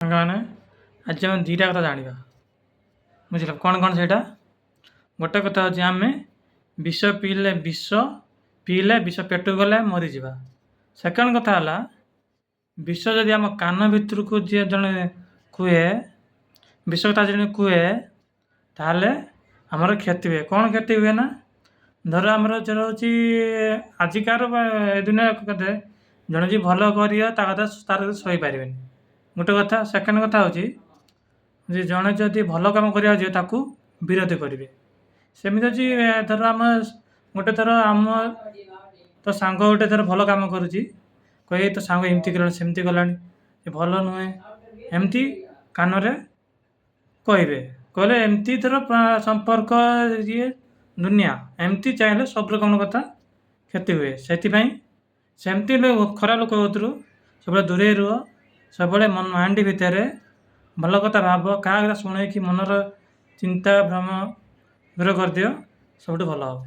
ସାଙ୍ଗମାନେ, ଆଜି ଆମେ ଦୁଇଟା କଥା ଜାଣିବା, ବୁଝିଲ? କ'ଣ କ'ଣ ସେଇଟା? ଗୋଟେ କଥା ହେଉଛି, ଆମେ ବିଷ ପିଇଲେ, ବିଷ ପିଇଲେ ବିଷ ପେଟକୁ ଗଲେ ମରିଯିବା। ସେକେଣ୍ଡ କଥା ହେଲା, ବିଷ ଯଦି ଆମ କାନ ଭିତରକୁ ଯିଏ ଜଣେ କୁହେ, ବିଷ କଥା ଜଣେ କୁହେ, ତାହେଲେ ଆମର କ୍ଷତି ହୁଏ। କ'ଣ କ୍ଷତି ହୁଏ ନା, ଧର ଆମର ଧର ହେଉଛି ଆଜିକାର ଏ ଦୁନିଆ କଥା, ଜଣେ ଯିଏ ଭଲ କରିବ ତା କଥା ତାର ସହିପାରିବେନି, ଗୋଟେ କଥା। ସେକେଣ୍ଡ କଥା ହେଉଛି ଯେ ଜଣେ ଯଦି ଭଲ କାମ କରିବାକୁ ଯିବ, ତାକୁ ବିରୋଧ କରିବେ। ସେମିତି ଅଛି, ଧର ଆମ ଗୋଟେ ଥର ଆମ ତୋ ସାଙ୍ଗ ଗୋଟେ ଥର ଭଲ କାମ କରୁଛି, କହିବେ ତୋ ସାଙ୍ଗ ଏମିତି କଲାଣି, ସେମିତି କଲାଣି, ଏ ଭଲ ନୁହେଁ, ଏମିତି କାନରେ କହିବେ। କହିଲେ ଏମିତି ଧର ସମ୍ପର୍କ ଇଏ ଦୁନିଆ ଏମିତି ଚାହିଁଲେ ସବୁ ରକମ କଥା କ୍ଷତି ହୁଏ। ସେଥିପାଇଁ ସେମିତି ଖରାପ ଲୋକ କତିରୁ ସବୁବେଳେ ଦୂରେଇ ରୁହ। ସବୁବେଳେ ମାଇଣ୍ଡ ଭିତରେ ଭଲ କଥା ଭାବ। କାହା କଥା ଶୁଣେଇକି ମନର ଚିନ୍ତା ଭ୍ରମ ଦୂର କରିଦିଅ, ସବୁଠୁ ଭଲ ହେବ।